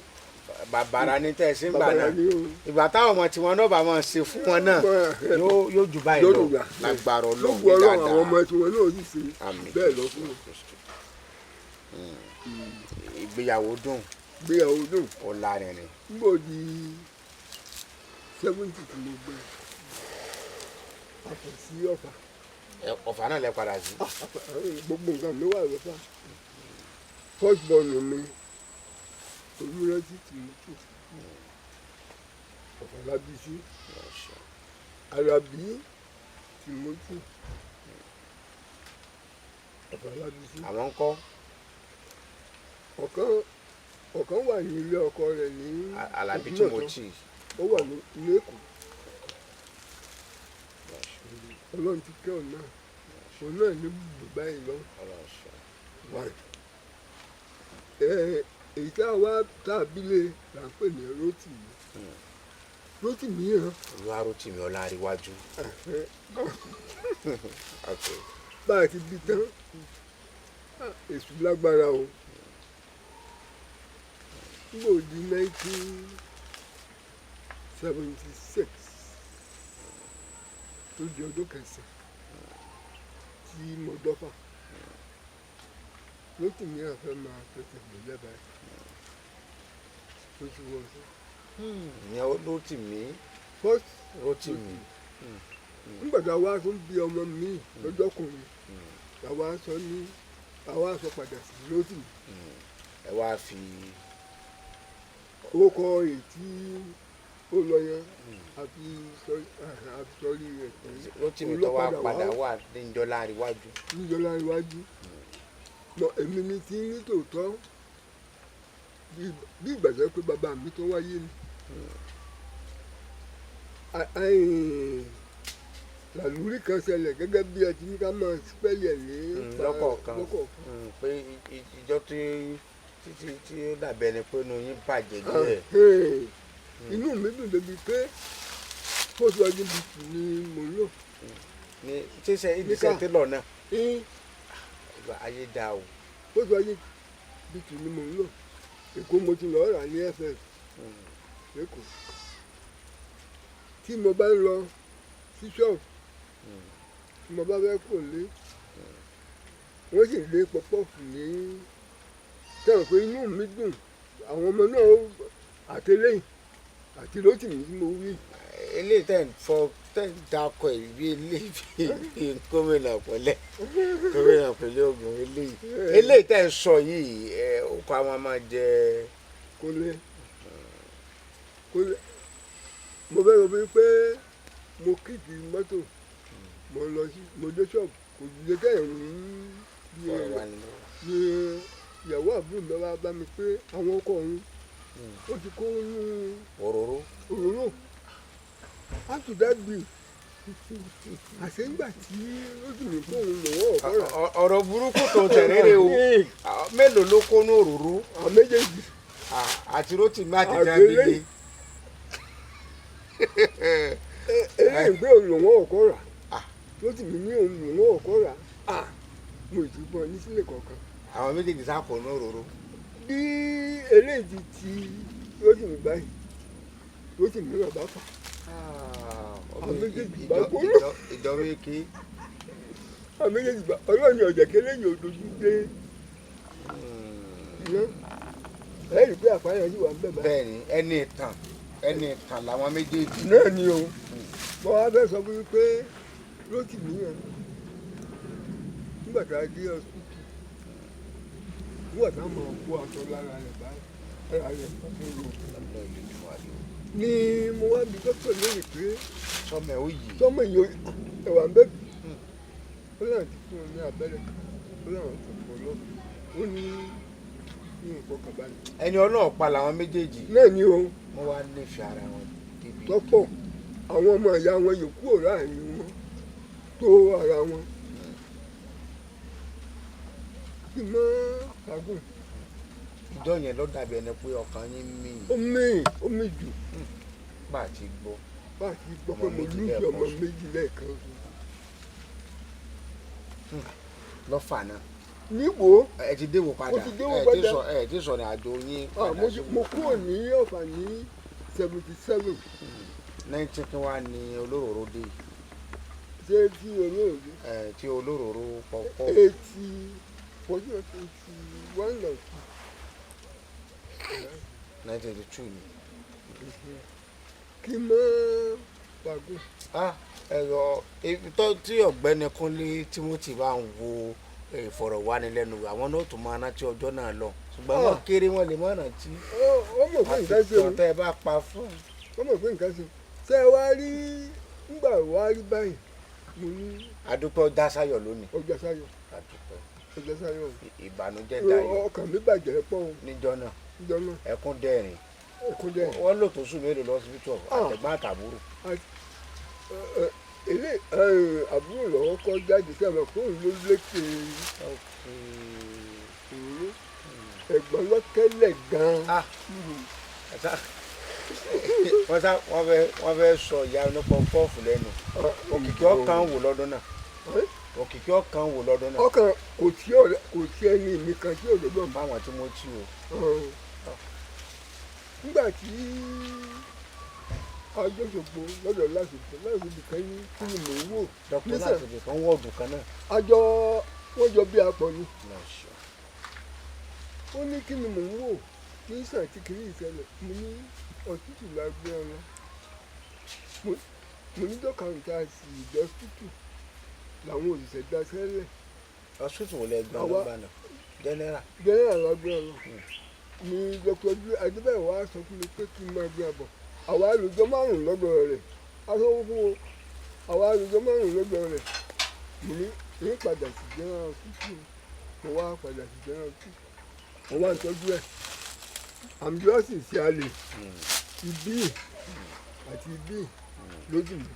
Bàbàrà ní tẹ̀sí ń gbà Bàbàrà náà ni o. Ìgbà táwọn ọmọ tiwọn náà bá máa ṣe fún wọn náà, yóò jù báyìí Yóò lọ. dùn gbà. Lágbára Ọlọ́run. Lóògùn Ọlọ́run, àwọn ọmọ tiwọn náà sì ṣe Àmín. bẹ́ẹ̀ lọ fún wọn. Ìgbéyàwó dùn. Gbéyàwó dùn. Ó lárinrin. Nígbà di 70 tí mo gbé àpò sí Ọ̀fà. Ọ̀fà náà lẹ padà sí? Gbogbo nǹkan mi wà lọ́fà. First born mi, Olúrántí Tìmọ́tì, Ọ̀fà lábí sí. Àlàbí Tìmọ́tì, Ọ̀fà lábí sí. Àwọn ń kọ́? Ọ̀kan wà ní ilé ọkọ rẹ̀ ní Àlàbí Ògbómọ̀ṣọ́. Timothy. Ó wà ní Èkó. Ọlọ́run ti kẹ́ ọ̀nà òun náà ní bùbá yìí lọ. Ọlọ́run ṣeun. Wà ẹ èyí tá a wá tá a bílé là ń pè ní Rótìmí, Rótìmí hàn. Olúwarótìmí Ọláríwájú. Bá a ti bí tán, èṣù lágbára o. Nígbà di 1976 tó di ọdún kẹsàn-án tí mo dọ́fà, Rótìmí àfẹ́ máa fẹsẹ̀ gbélé báyìí tó ti wọ́ sí. Ìyẹn Rótìmí. First. Rótìmí. Nígbà tá a wá tún bí ọmọ mi lọ́jọ́kùnrin, àwa sọ ní àwa sọ padà sí Rótìmí. Ẹ wá fi Orúkọ èyí tí ó lọ yẹn àfi sọrí rẹ̀ pé Rótìmí tó wá padà wà níjọ́ láàrin iwájú. Níjọba iwájú mọ èmi ni tí ní tòótọ́ bí ìgbà tó yẹ pé bàbá mi tó wáyé ni. Làlúrí kan ṣẹlẹ̀ gẹ́gẹ́ bí ẹ ti ní ká máa spẹ́lì ẹ̀ ní lọ́kọ̀ọ̀kan. Lọ́kọ̀ọ̀kan. Pé ìjọ tí tí ó dàbí ẹni pé inú yín bàjẹ́ díẹ̀. Ahẹ́n. Inú mi dùn débi pé Volkswagen Beetle ni mò ń lò. Ní ṣíṣe ìdíṣẹ́ Níkà. télọ̀ náà. Ín, Ìgbà ayé dá o. Volkswagen Beetle ni mò ń lò. Èkó mo ti lọ́ọ́ rà ní FF lẹ́kọ̀ọ́. Tí mo bá ń lọ sí ṣọ́ọ̀bù, tí mo bá fẹ́ kò lé, wọ́n sì lé pọpọ́ọ̀fù ní sẹ́wọ̀n pé inú mi dùn, àwọn ọmọ náà àtẹlẹ́yìn àti Rótìmí tí mo wí. Eléyìí tẹ̀ ń fọ tẹ̀ ń dakọ̀ ẹ̀ bí eléyìí gómìnà pẹ̀lẹ́ Ògùn, eléyìí tẹ̀ ń sọ yìí ẹ̀ ó kọ́ àwọn máa jẹ. Kò lè kò lè, mo fẹ́ sọ fún yín pé mo kíkì mọ́tò, mo lọ sí, mo dé ṣọ́ọ̀bù, kò lè kẹ́yìn ní bí ọ̀rọ̀ èrò wa nínú. Ní ìyàwó àbúrò mi wá bá mi pé àwọn ọkọ òun ó ti kó inú òróró. Òróró after that bill àṣẹ ńgbà tí ó sì ní fóun lọ́wọ́ ọ̀kọ́ rà. Ọ̀rọ̀ burúkú tó tẹ̀rẹ̀rẹ̀ o. Mélòó ló kó ní òróró? Àwọn méjèèjì. Àti Rótìmí àti Àti Jábílé. eléyìí. Eléyìí pé òun lọ́wọ́ ọ̀kọ́ rà, tó sì mí ní òun lọ́wọ́ ọ̀kọ́ rà. Mo ì ti bọ́ ní sílẹ̀ kọ̀ọ̀kan. Àwọn méjèèjì sá kó ní òróró. Bí eléyìí ti ti Rótìmí báyìí, Rótìmí náà bá fà. Àwọn méjèèjì bá kó lọ. Ìjọba èké. Àwọn méjèèjì bá ọlọ́ọ̀ni ọ̀jẹ̀ kéléyìn òdojú dé iná, ẹ rí i pé àpáyà yìí wà ń bẹ̀ báyìí. Bẹ́ẹ̀ ni, ẹni ìtàn làwọn méjèèjì. Náà ni o, mo wá fẹ́ sọ fún yín pé Rótìmí yẹn, nígbà tá a dé hospital, nígbà tá a máa kó aṣọ lára rẹ̀ báyìí, ara rẹ̀ ń ro ni mo wá bi dókítà lónìí pé sọmọ ẹ ó yìí. Sọmọ yìí ẹwà ń bẹ, ó láwọn ti fún un ní abẹ́rẹ́ kan, ó láwọn ti fún un lọ, ó ní ní ìfọkànbalẹ̀. Ẹni ọlọ́ọ̀ pa làwọn méjèèjì. Náà ni o. Wọ́n wá nífẹ̀ẹ́ ara wọn débi. Tọ́pọ̀ àwọn ọmọ ìyá wọn yòókù ò ráàyè wọn tó ara wọn kí mọ́ kagùn. Ìjọ yẹn ló dàbí ẹni pé ọkàn yín mì. Ó mì, ó mì jù. Bá a ti gbọ́. Bá a ti gbọ́ pé Ọmọ mo méjì lùsì lẹ́ẹ̀kan ọmọ ṣoṣo. méjì lẹ́ẹ̀kan. Lọ́fà náà. Níwò. Ẹ ti déwò padà. Mo ti déwò Ẹ ti padà. sọ, ẹ ti sọ ní àjò yín Ah, padà mo sí. Mo kúrò ní Ọ̀fà ní 77. 19 kí wàá ní olóróró dé? Ṣé tí olóògbé? Ẹ tí olóróró pọpọ. 80, 81 or 2. 1982 ni. Kí mọ́ pàgọ́. Ah, ẹ̀rọ ibi tó tí ọ̀gbẹ́ni Kúnlé Timothy bá ń wo ìfọ̀rọ̀wánilẹ́nuwò, àwọn náà tún máa rántí ọjọ́ náà lọ, ṣùgbọ́n wọ́n Ah. kéré, wọ́n lè má rántí. Ó mọ̀ pé nǹkan ṣe àfihàn òun. tẹ́ ẹ bá pa fún. Ó mọ̀ pé nǹkan ṣe òun. Ṣé ẹ wá rí ńgbà wá rí báyìí, mo ní Adúpẹ́ dásáyọ̀ lónìí. Ọjà sáyọ̀. Adúpẹ́. Ọjà sáyọ̀. Ìbànújẹ́ dayọ̀. Ọkàn mi bàjẹ́ pọ̀ o. Níjọ́ náà. Níjọ́ náà. Ẹkún dẹ́rìn. Ẹkún dẹ́rìn. Wọ́n lò tó sùn mélòó lọ́sibítù? Ah. Àtẹ̀gbọ́n àtàbúrò. Ilé àbúrò lọ́wọ́ kọ́ jáde sí àwọn fóònù ló lékè òróró, ẹ̀gbọ́n lọ́tẹ́lẹ̀ gan-an. Ah, wọ́n sá wọ́n fẹ́ sọ ìyá onípọ̀ pọ́ọ̀fù lẹ́nu. Òkìkí ọ̀kan wò lọ́dún náà. Òkìkí ọ̀kan wò lọ́dún náà. Ọkàn kò tí ọ̀rẹ́, kò tí ẹni mi kan tí ọ̀rẹ́ bọ̀. Fáwọn Timothy o. Nígbà tí agbóṣogbo lọ́dọ̀ lásìkò lásìkò kan ní kí ni mò ń wò. Dr. Nísà- Láti ibì kan wọ́ọ̀dù kan náà. Àjọ wọ́n jọ bí apọ̀ ni. Lọ ṣọ. Ó ní kí ni mò ń wò. Tí ń sàn tí kìíní ìṣẹ̀lẹ̀, mo ní hospital la gbé ọ lọ. Mo ní dọ́kàrùn tá a sì dé hospital làwọn òṣìṣẹ́ dá sẹ́lẹ̀. Hospital wo lẹ gbọ́n lọ́gbà náà, general? General la gbé ọ lọ. Ni Dr. Adébáyọ̀ wá sọ fún mi pé kí n máa gbé ọ bọ̀. Àwa àlùjọ 5 lọ́dọ̀ rẹ̀, aṣọ fún o. Àwa àlùjọ 5 lọ́dọ̀ rẹ̀. Mo ní ní padà sí general hospital. Mo wá padà sí general hospital, mo wá ń tọ́jú ẹ̀. Ambulance sí alè ibi àti ibi lójú mi,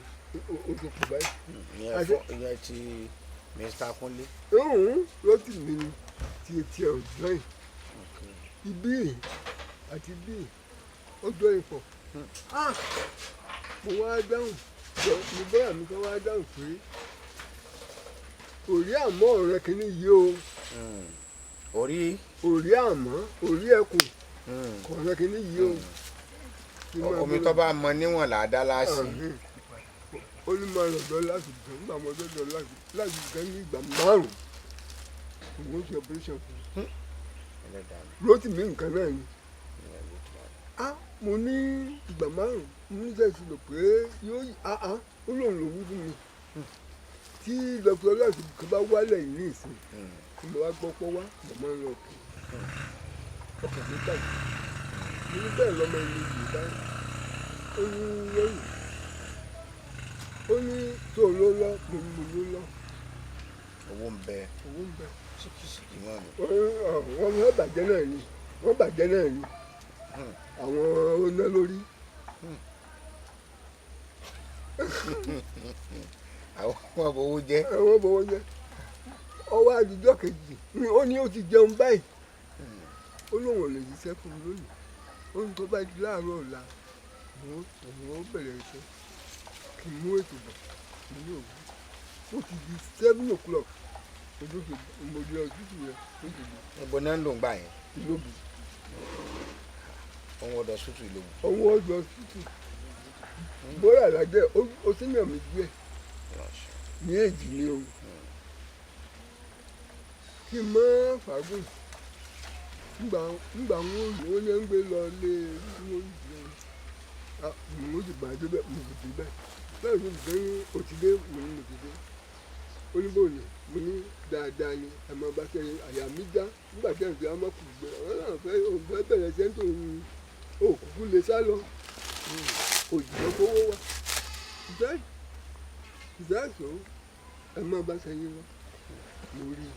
ó ti kù báyìí. Ìyẹn fọ ìyẹn ti Mr. Kunle? Òun ló ti mi ni ti etí ẹ̀ ò join ibi àti ibi, ó join pọ̀. Ah! Mo wá dáhùn jọ, mo bọ́ra mi kan wá dáhùn pé òrí àmọ́ ọ̀rẹ́ kìíní yìí o. Orí. Òrí àmọ́ òrí ẹkùn kọ̀ọ̀rẹ́ kìíní yìí o. Kí n máa Omi bọ́ra- tó bá mọ níwọ̀n là á dá láàsì. Ó ní máa lọ́dọ̀ láti gan nígbà mo dọ́dọ̀ láti gan ní ìgbà 5, òun ó ṣe operation fún un. Ẹlẹ́dàá mi. Rótìmí nǹkan náà ni. Ìyẹn ló tún wà. Ah, mo ní ìgbà 5, mo ní sẹ́sì lò pé yóò ah ah, ó lóun ló wí fún mi tí Dr. Ọlọ́sìn kan bá wálẹ̀ yìí ní ìsìn tí mo wá gbọ́ pọ́ wá, mo máa ń lọ kí ọkàn mi bàjẹ́. Mo ní bẹ́ẹ̀ lọ́mọ ẹni yìí báyìí. Ó ní lẹ́yìn, ó ní tó ló lọ, mo ní mo ló lọ. Owó ń bẹ. Owó ń bẹ. Ṣìkìṣìkì náà ni. Wọ́n fẹ́ bàjẹ́ náà ni, wọ́n bàjẹ́ náà ni àwọn oná lórí. Àwọn ọmọ owó jẹ. Wọ́n bọ̀wọ́ jẹ́. Ọwọ́ àdìjọ́ kejì ni ó ní ó ti jẹun báyìí. Ó lóun ò lè jíṣẹ́ fún mi lónìí. Ó ní tó bá di láàárọ̀ ọ̀la, òun ó bẹ̀rẹ̀ iṣẹ́, kí n mú ètò bọ̀. Mo ní òwú. Ó ti di 7 o'clock, ojú ti mo di ọdún rẹ̀ ó ti di. Níbo náà ń lò ń gbà yẹn? Ìlóbù. Òun ọ̀dọ̀ sùtù Ìlóbù. Òun ọjọ́ tútù bóra làjẹ́ ó sínú mi díẹ̀ ní èjì ni o kí n mọ́ fàágùn. Ngbà wọn ò ní ń gbé lọ lé wọn jẹun, mo sì bá a débẹ̀, mo sì débẹ̀ bẹ́ẹ̀ ló gbé ní òtídé. Mo ní mo ti dé. Ó ní bòní? Mo ní dáadáa ni. Ẹ máa bá sẹ́yìn, àyà mi já nígbà tí ẹ̀ fi amákù gbẹ ọ̀rọ̀ náà fẹ́ òun fẹ́ bẹ̀rẹ̀ sẹ́ńtò òun òkùnkùn lè sá lọ òjìjọ́ kówó wá ìdáàsó. Ẹ máa bá sẹ́yìn lọ. Mo rí i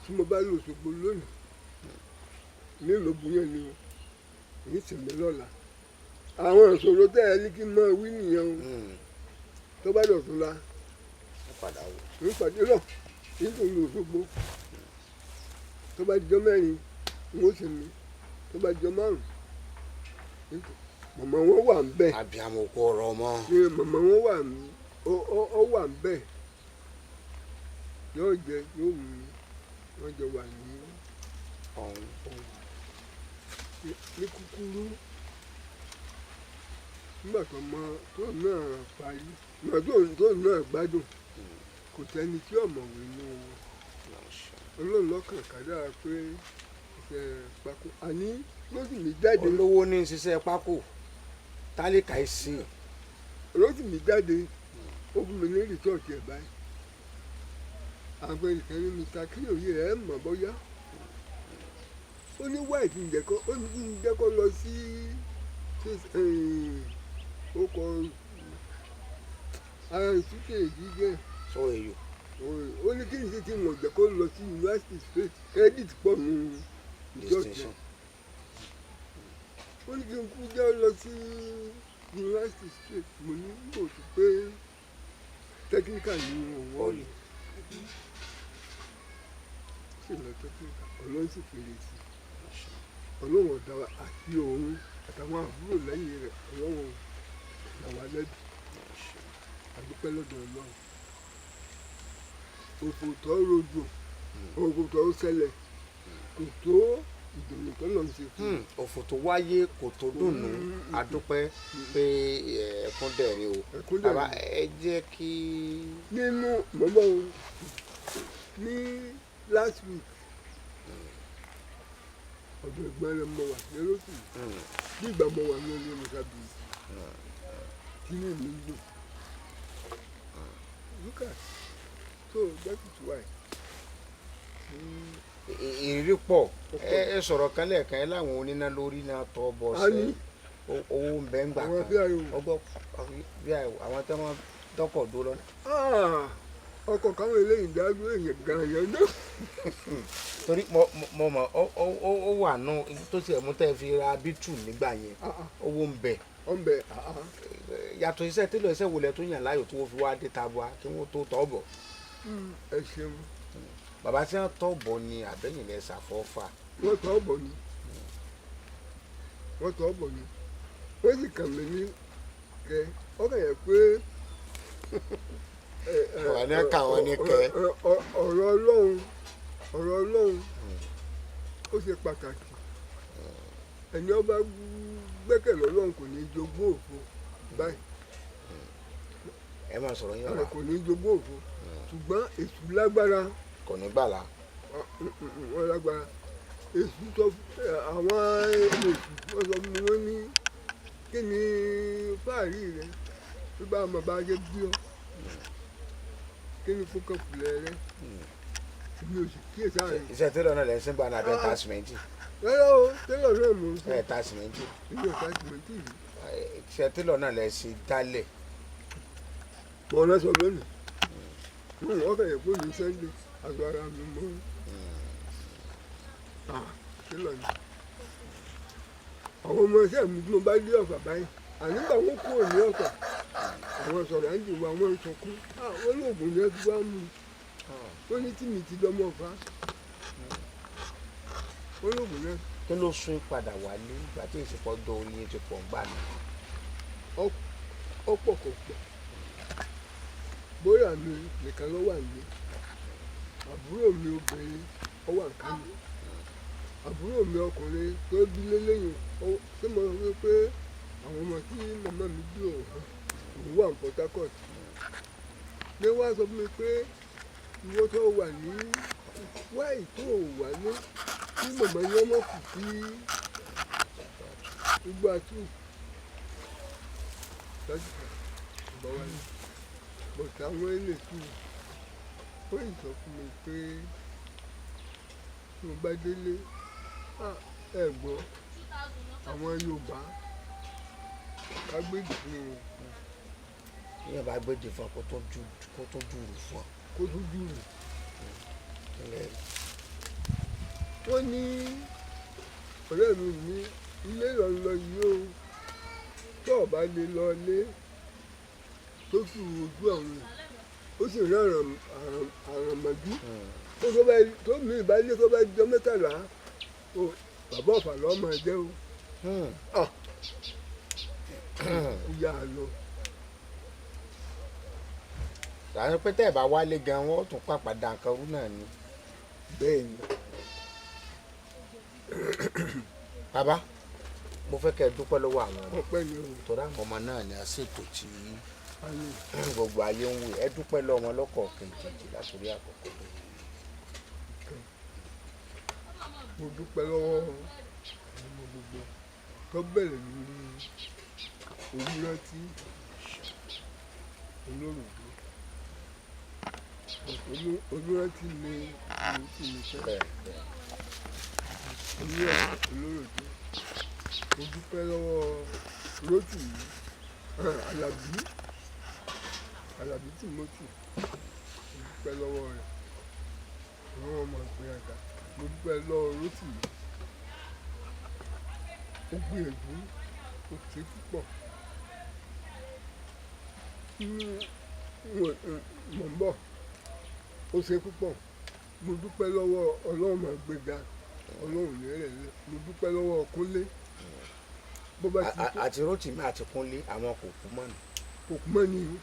tí mo bá lọ Òṣogbo lónìí nílùú bóyá ni o ní sèmi lọ́la. Àwọn ìṣòro tẹ́ ẹ ní kí n máa wí nìyẹn o. Tó bá dọ̀tún la Ó padà wò. Ń pàdé lọ nítorí Òṣogbo. Tó bá dijọ́ 4 n ó sinmi, tó bá dijọ́ 5, màmá wọn wà ń bẹ̀. Abiyamọ kò rọ mọ. Ní màmá wọn wà ń ó wà ń bẹ̀, yóò jẹ yóò mú mi, wọ́n jọ wà ní ọ̀hún. Ọ̀hún. Ní kúkúrú, nígbà tó mọ tó náà parí nígbà tó náà gbádùn, kò sẹ́ni tí ọ̀mọ̀wé nù wọn. Ọlọ́run lọ́kàn kádàrá pé iṣẹ́ pákó àní Rótìmí jáde. Olówó ní ṣiṣẹ́ pákó, tálíkà ìsìn. Rótìmí jáde, ó fún mi ní rìsọ́ọ̀tì ẹ̀ báyìí. Àwọn ẹnìkan ní Mr. Kílòyè ẹ̀ mọ̀ bóyá ó ní white ń jẹ́ kó ó ní ń jẹ́ kó lọ sí ó kọ ara ìtúkè jíjẹ. Sọ èyí. Ó ní kí n ṣe tí wọ́n jẹ́ kó lọ sí university straight, credit pọ̀ nù rìsọ́ọ̀tì ẹ̀. Distinction. Ó ní kí n kú jẹ́ lọ sí university straight. Mo ní bò tó pé technical ni òun Poli. Sì lọ technical, Ọlọ́run sì fèrè sí i. Ọlọ́run ọ̀dà wa àti òun àtàwọn àbúrò lẹ́yìn rẹ̀, Ọlọ́run ọ̀dà wa lẹ́bi. Àdúpẹ́ lọ́dọ̀ Ọlọ́run. Òfò tó rojo, òfò tó ṣẹlẹ̀ kò tó ìdùnnú tó lọ́n ṣe fún un. Òfò tó wáyé kò tó dùnnú. Adúpẹ́ pé ẹkún dẹ̀rín o. Ẹkún dẹ̀rín. Bàbá, ẹ jẹ́ kí Nínú mọ́mọ́ o, ní last week Ọ̀dọ̀ ẹ̀gbọ́n rẹ̀ mọ̀ wà ní Rótìmí. Bí ìgbà mọ̀ wà ní ilé Mọ̀sábí, tí ní mi ń dùn. Look at, so that is why. Ìrírí pọ̀. Ẹ sọ̀rọ̀ kan lẹ́ẹ̀kan, ẹ láwọn oníná lórí náà tọ́ bọ̀ A ní. Sẹ́ owó ń bẹ ń gbà Àwọn kan VIO. Ọgbọ́ bí àwọn tí wọ́n dọ́kọ̀ dó lọ́nà. Ah, ọkọ̀ káwọn eléyìí dájú èèyàn gan yẹn náà. Torí mo mọ̀ ó wà nù tó tiẹ̀ mú tẹ́ fi ra bítù nígbà yẹn, owó ń bẹ. Ọ̀nbẹ. Yàtọ̀ iṣẹ́ télọ̀, iṣẹ́ wo lẹ tó yàn láàyò tó fi wá dé tabua kí wọ́n tó tọ́ bọ̀? Ẹ ṣeun. Bàbá tí wọ́n tọ́ bọ̀ ni àbẹ́yìn lẹ ṣàfọ́fà? Wọ́n tọ́ bọ̀ ni, wọ́n tọ́ bọ̀ ni, wọ́n sì kàn mí ní kẹ ọkàn yẹn pé Wà ní kà wọ́n ní kẹ. Ọ̀rọ̀ Ọlọ́run, ọ̀rọ̀ Ọlọ́run ó ṣe pàtàkì. Ẹni ó bá gbẹ́kẹ̀lé Ọlọ́run kò ní jogún òfo báyìí. Ẹ máa sọ̀rọ̀ yín ọ̀la. Kò ní jogún òfo, ṣùgbọ́n èṣù lágbára. Kò ní gbàlà. Wọ́n lágbára. Èṣù sọ àwọn èṣù, wọ́n sọ fún mi, wọ́n ní kí ni fáàrí rẹ bí bá ọmọ bá jẹ́ bí ọ, kí ni kókó fúlẹ̀ rẹ, èmi ò sì kíyèsí àárín. Iṣẹ́ télọ̀ náà lẹ́ ń sìn gbà náà, abẹ́ ta sìmẹ́ntì? Rárá o, tẹ́lọ̀ náà mò ń sọ. Ẹ̀ ta sìmẹ́ntì? Èmi ò ta sìmẹ́ntì yìí. Iṣẹ́ télọ̀ náà lẹ́ ṣe dálẹ̀? Mo rán sọ lónìí, wọ́n kàn yẹ kó ní Sunday aṣọ ara mi mọ́ tẹ́lọ̀ ni. Àwọn ọmọ iṣẹ́ mi, tí mo bá dé Ọ̀fà báyìí, ànígbà wọn kúrò ní Ọ̀fà, àwọn sọ̀rọ̀ à ń jù wá, wọ́n ń sọkún, wọ́n lóògùn ní ẹbí wá mú, wọ́n ní tí mi ti dọ́mọ Ọ̀fà, wọ́n lóògùn náà. Kí ló sún padà wálé ìgbà tí ìsìnkú ọjọ́ orí yín ti pọ̀ ń gbà náà? Ọ̀pọ̀ kò pọ̀. Bóyá mi nìkan ló wà ní, àbúrò mi obìnrin ó wà Kánò, àbúrò mi ọkùnrin tó bí lélẹ́yìn ṣé mo rí pé àwọn ọmọ tí màmá mi bí òun, òun wà ní Port Harcourt. Ní wá sọ fún mi pé ìwọ tó wà ní wáì tó wà ní tí màmá yẹn ọmọ kù sí igbó atú láti bá wà ní bọ̀tà àwọn elétò. Wọ́n yìí sọ fún mi pé tí mo bá délé, ẹ gbọ́ àwọn Yorùbá ká gbèdì fún wọn. Yíyan bá gbèdè fún ọ, kó tó jùrù fún ọ. Kó tó jùrù. Kí lẹ rí? Wọ́n ní ọ̀rẹ́ mi ní ilé lọ́nlọ́ yìí o, tó o bá lè lọ lé tó fi ojú àwọn, ó sì rí àràmọ̀jú tó tó bá tó mi ìbálé tó bá jọ 13 o, bàbá Ọ̀fà lọ́ọ́ máa jẹ́ o. Ah, kú yá a lọ. Àwọn pé tẹ́ ẹ̀ bá wálé gan, wọ́n tún pàpà dà nǹkan rú náà ni. Bẹ́ẹ̀ ni. Bàbá, mo fẹ́ kẹ́ ẹ dúpẹ́ lọ́wọ́ àwọn ọmọ. Ọpẹ́ ni o. Torí àwọn ọmọ náà ni a ṣètò tí Ayé. gbogbo ayé ń wò. Ẹ dúpẹ́ lọ́wọ́ wọn lọ́kọ̀ọ̀kan ìjèjì látòrí àkọ́kọ́. Mo dúpẹ́ lọ́wọ́ àwọn ọmọ gbogbo tó bẹ̀rẹ̀ lórí òwúrọ̀ tí olórùgbó olúrántí ni mo ti mi fẹ́. Bẹ́ẹ̀ bẹ́ẹ̀. Olóròdé, mo dúpẹ́ lọ́wọ́ Rótìmí Àlàbí, Àlàbí Timothy, mo dúpẹ́ lọ́wọ́ rẹ̀, àwọn ọmọ ìgbéraga. Mo dúpẹ́ lọ́wọ́ Rótìmí, ó gbìyànjú, ó ṣe púpọ̀. Mọ̀ ń bọ̀, ó ṣe púpọ̀. Mo dúpẹ́ lọ́wọ́ Ọlọ́run, máa gbéga, Ọlọ́run ní rẹ̀ lẹ́. Mo dúpẹ́ lọ́wọ́ Kúnlé bó bá ti tó. Àti Rótìmí àti Kúnlé, àwọn kò kú mọ́ ni. Kò kú mọ́ ni o,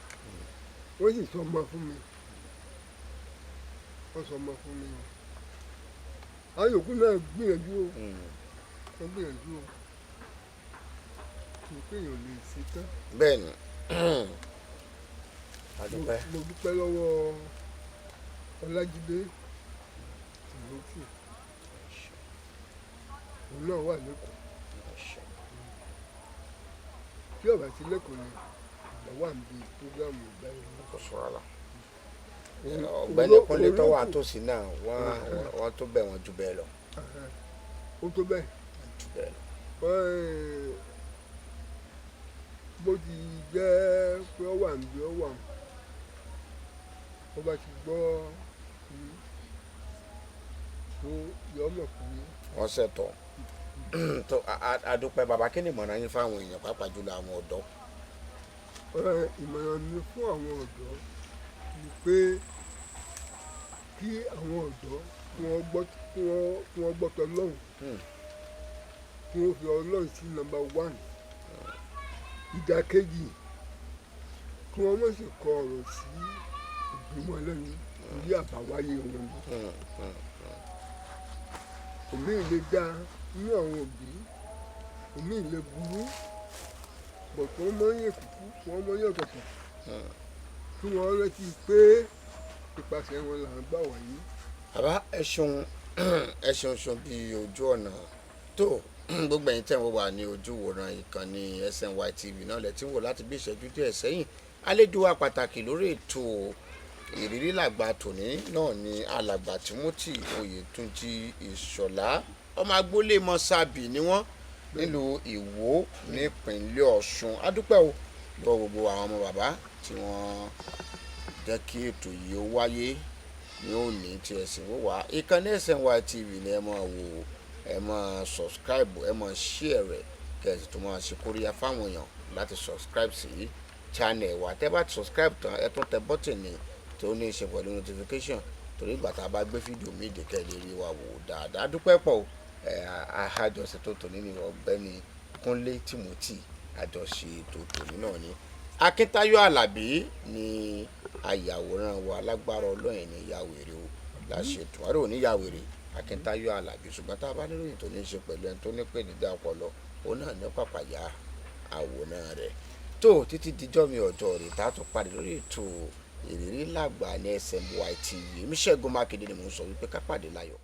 wọ́n sì sọ ọmọ fún mi, wọ́n sọ ọmọ fún mi o. Àwọn yòókù náà gbìyànjú o, wọ́n gbìyànjú o, kò kéèyàn lè ṣe tán. Bẹ́ẹ̀ ni, a dúpẹ́. Mo dúpẹ́ lọ́wọ́ Ọlájídé Timothy. Òun náà wà lẹ́kọ̀ọ́. Tí ọ̀bà sí lẹ́kọ̀ọ́ ni ìgbà wà níbi program ìgbà yẹn. Kò sọ̀rọ̀ la. Ọ̀gbẹ́ni Kúnlé tó wà tòsí náà, wọ́n tó bẹ̀ wọ́n jù bẹ́ẹ̀ lọ. Ó tó bẹ́ẹ̀. Jù bẹ́ẹ̀ lọ. Wọ́n, bó ti jẹ́ pé ó wà níbi ó wà, ó bá ti gbọ́ tó yọ ọmọ pé Wọ́n ṣètò tó. Adúpẹ́ bàbá. Kí ni ìmọ̀ràn yín fáwọn èèyàn, pàápàá jùlọ àwọn ọ̀dọ́? Ìmọ̀ràn mi fún àwọn ọ̀dọ́ ni pé kí àwọn ọ̀dọ́ kí wọ́n gbọ́, kí wọ́n gbọ́ tọlọ́hun, kí wọ́n fi Ọlọ́run sí number one. Ìdàkejì, kí wọ́n má sì kọ ọ̀rọ̀ sí òbí wọn lẹ́nu ní àbáwáyé wọn ni. Òmíì lè dá nínú àwọn òbí, òmíì lè burú bọ̀, kí wọ́n mọ̀ yẹ̀ kúkú, kí wọ́n mọ̀ yẹ̀ ọ̀tọ̀ọ̀tọ̀, kí wọ́n rántí pé ìpasẹ̀ wọn là ń gbà wáyé. Bàbá, ẹ ṣeun, ẹ ṣeun ṣeun bí ojú ọ̀nà tó. Gbogbo ẹ̀yin tẹ̀ ń wò wá ní ojú wòran ìkànnì SNY TV náà lẹ tí ń wò láti bí ìṣẹ́jú díẹ̀ sẹ́yìn. Àlejò wa pàtàkì lórí ètò Ìrírí Làgbà tòní náà ni Alàgbà Timothy Oyètúnjí Ìṣọ̀lá. Ọmọ agboolé Mọ́sábì ni wọ́n nílùú Ìwó nípínlẹ̀ Ọ̀ṣun. Adúpẹ́ o lọ́wọ́ gbogbo àwọn ọmọ bàbá tí wọ́n jẹ́ kí ètò yìí ó wáyé ní òní tí ẹ sì wò wá. Ìkànnì SNY TV ni ẹ máa wò, ẹ máa subscribe, ẹ máa share rẹ̀, kẹ́ ẹ sì tún máa ṣe kóríyá fáwọn èèyàn láti subscribe sí channel wa. Tẹ́ bá ti subscribe tán, ẹ tún tẹ button tó ní í ṣe pẹ̀lú notification, torí ìgbà tá a bá gbé fídíò míì dé, kẹ́ ẹ lè rí wa wò dáadáa. Dúpẹ́ pọ̀ o. Ẹ àjọṣe tó tòní ní Ọ̀gbẹ́ni Kúnlé Timothy, àjọṣe tó tòní náà ni Akíntayọ̀ Alábí ní ayàwòrán wa. Lágbára Ọlọ́run ní yàwèrè o, láṣẹ tùwárí ò ní yàwèrè Akíntayọ̀ Alábí. Ṣùgbọ́n tá a bá níròyìn tó ní í ṣe pẹ̀lú ẹni tó ní pè ní dá ọpọlọ, òun náà ní pàpàyà àwòrán rẹ̀ tó. Títí dijọ́ mi ọjọ́ rẹ̀ tá a tún pàdé lórí ètò Ìrírí Làgbà ní SMY TV, èmi Ṣẹ́gun Mákindé ni mò ń sọ wípé ká pàdé láyọ̀.